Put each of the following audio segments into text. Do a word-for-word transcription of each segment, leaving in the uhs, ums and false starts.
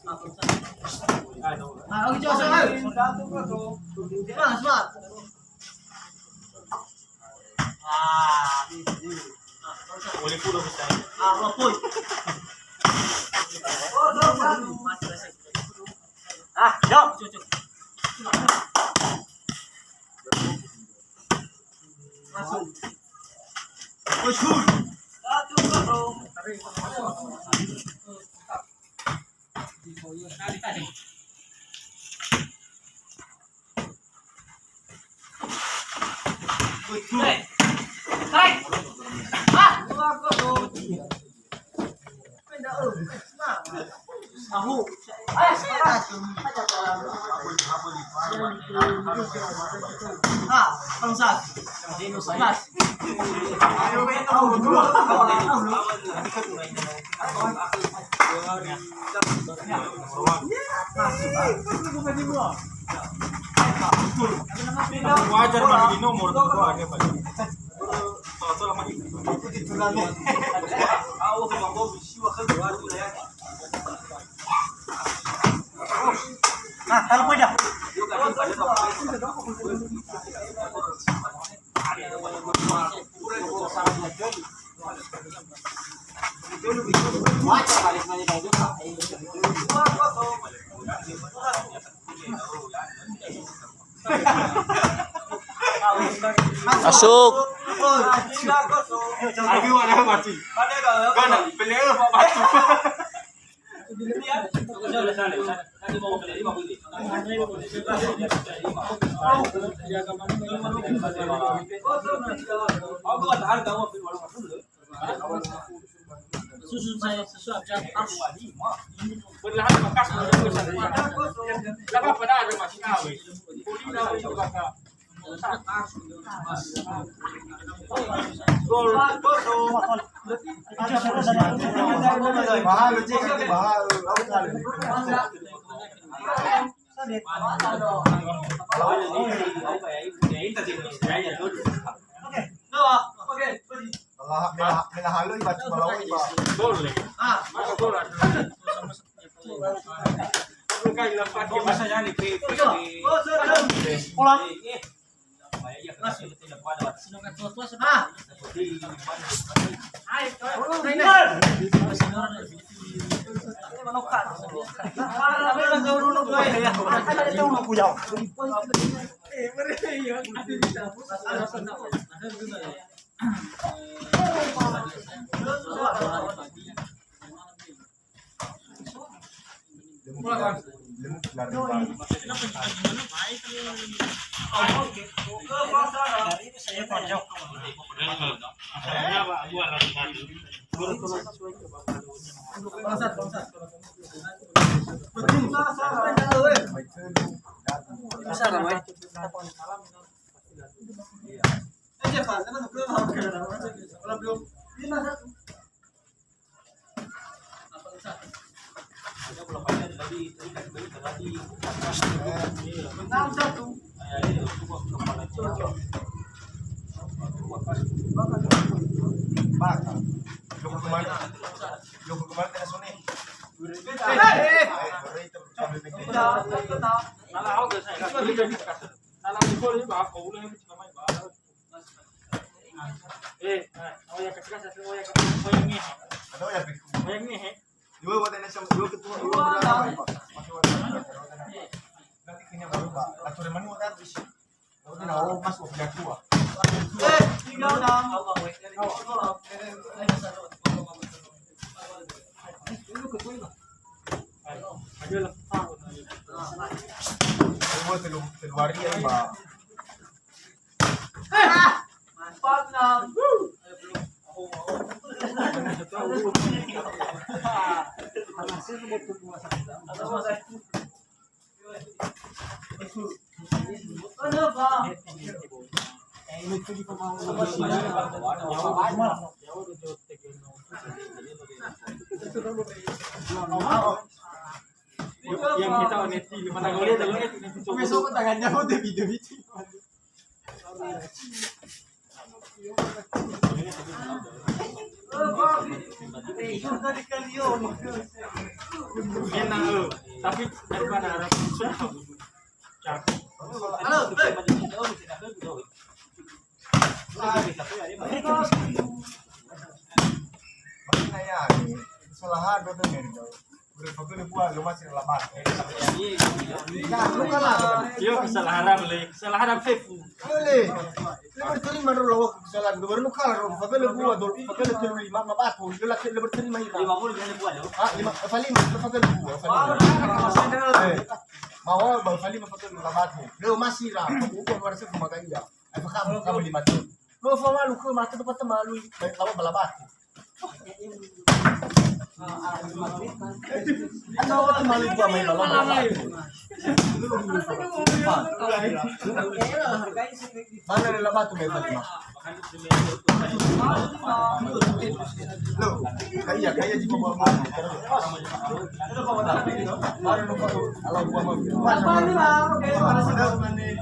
Ah, oke, jauh, jauh. Semangat, semangat. Ah, boleh pula besar. Ah, walaupun. Ah, jauh. Masuk. Masuk. Wajar bagi nomor dua ada, Pak. Nah, taruh aja. Masuk. Susun saya sesuai. Perlahan bekas. Gol. Bahal, cek, bahal. Melaha-, melaha-, melahaloi ba, melahaloi ba. Bola. Eh, eh, oh ya, kasih, kasih, oh ya, oh ya, ngehe. Ada yang bikin. Oh ya, ngehe. Dua buat ini sama, dua ketua, dua berapa, Pak? Masih ada. Nanti kayaknya baru, Pak. Aturan mana, Pak? Nanti, nah, oh, Mas, waktu aku, Pak. Eh, tinggal dong. Dulu ketua, Pak. Ayo, lepas. Semua telu, telu hari ya, Pak. Yang kita, mana boleh, kalau itu. Besok tangannya udah video-video. Enak, eh. Tapi daripada harap Halo, eh. Makanya, kesalahan dua tuh, ya, gitu. Udah, pokoknya gua lu masih lamar. Ya, lu kan lah. Yo, kesalahan, Le. Kesalahan fefu. Boleh. Lu berterima dulu lawan kesalahan. Lu baru lu kalah, lu. Pokoknya gua, dulu. Pokoknya lu lima, lima batu. Lu lagi, lu berterima ira. Lima puluh, lima puluh. Ah, lima, eh, paling, lu pokoknya gua, paling. Eh. Mau, Bang Fali, pokoknya lima batu. Lu masih lah. Gua baru sih makanya. Apa kamu, kamu lima tuh? Lu sama lu ke mata tempat teman lu. Baik, lawan bala batu. Mana lelaba tu, Mai Fatimah? Loh, kaya, kaya di bawah. Mana lupa tuh? Kalau gua mau.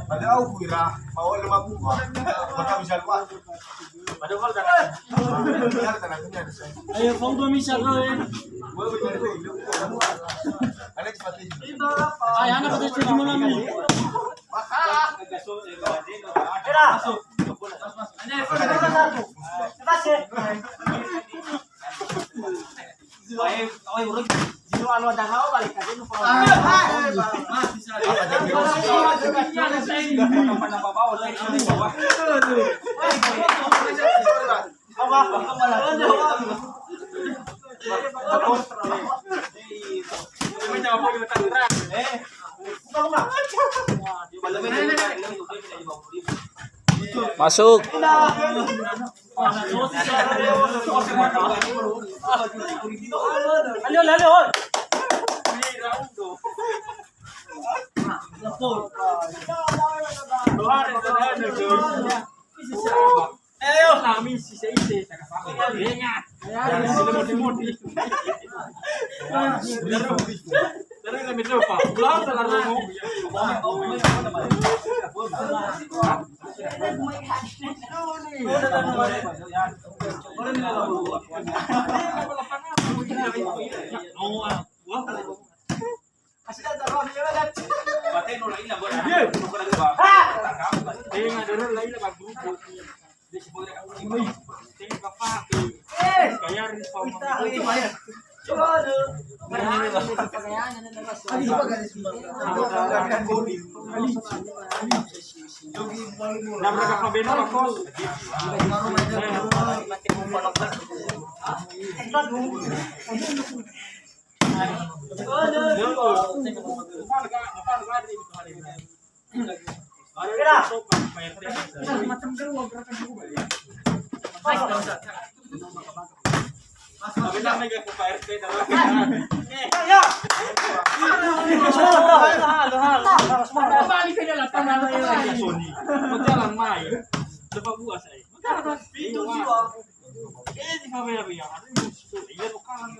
Padahal aku kira mau lima puluh. Maka bisa luar. Ayo, faudu misa, bro, eh. Ay, anak kecil di mana, Mi? Masuk. Ayo, nami si seise. Ingat. Ya, si modi-modi. Terus, terus kami coba. Ulang salah romo. Oh, ah. Wah. Jalan mai. Lepas buah saya. Pintu jiwa. Eh, di Fabio ya. Iya, bukan.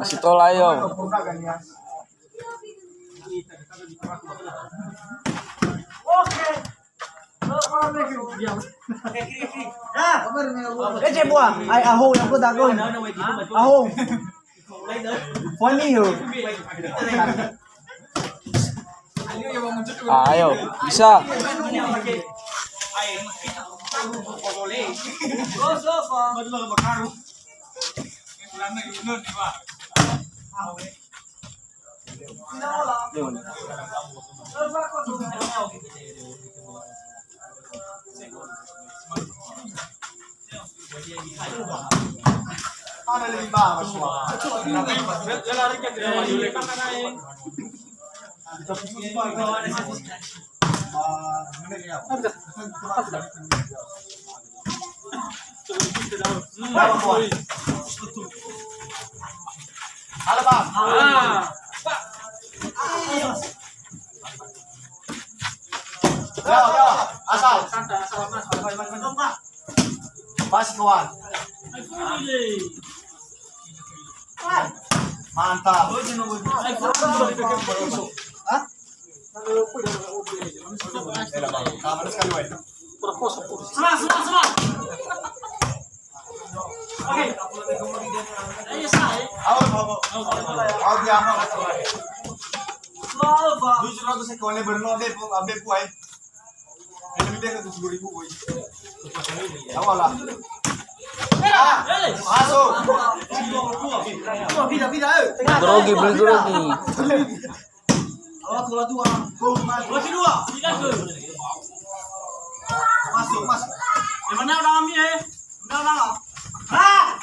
Masih tolak, yo. Oke. Ece bua, ai aho yang ko dagon. Aho. Funny yo. Ayo, bisa. Halo, Bang. Ah. Ya, ya. Asal. Pas, kawan. Mantap. Hah? Elah, Bang. Keamanan sekali, weh. Serang, serang, serang. Oke. Ayo, saya. Awas, awas. Awas, dia aman. Tujuh ratus ekor, ini berenang, Beb, Beb, Beb, weh. Lebih dari tujuh ribu, weh. Awas lah. Masuk. Grogi, beli grogi. Awas, dua, dua. Masuk, masuk. Yang mana orang ambil, eh? Mana, mana? Ah!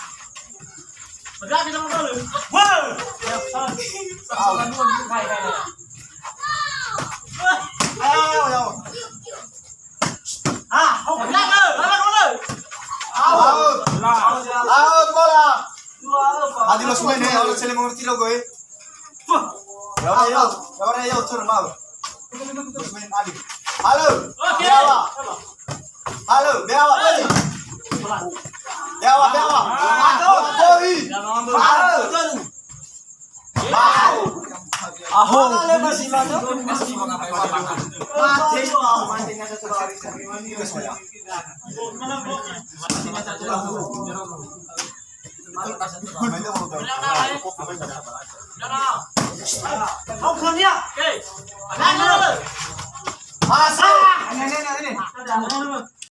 Pegang kita mau dulu. Wah! Salah dua. Ayo, ayo. Ah, oh, pegang, eh. Pegang, eh. Out. Out, bola. Dua, apa? Adi lo semua ini, kalau saya mengerti lo gue. Wah. Ya, ya, ya, ya, ya, turun, mau. Terus main adi. Halo. Oke. Beawa. Halo, Beawa, oi. Beawa, Beawa. Aduh, oi. Halo. Aho. Mati. Masuk.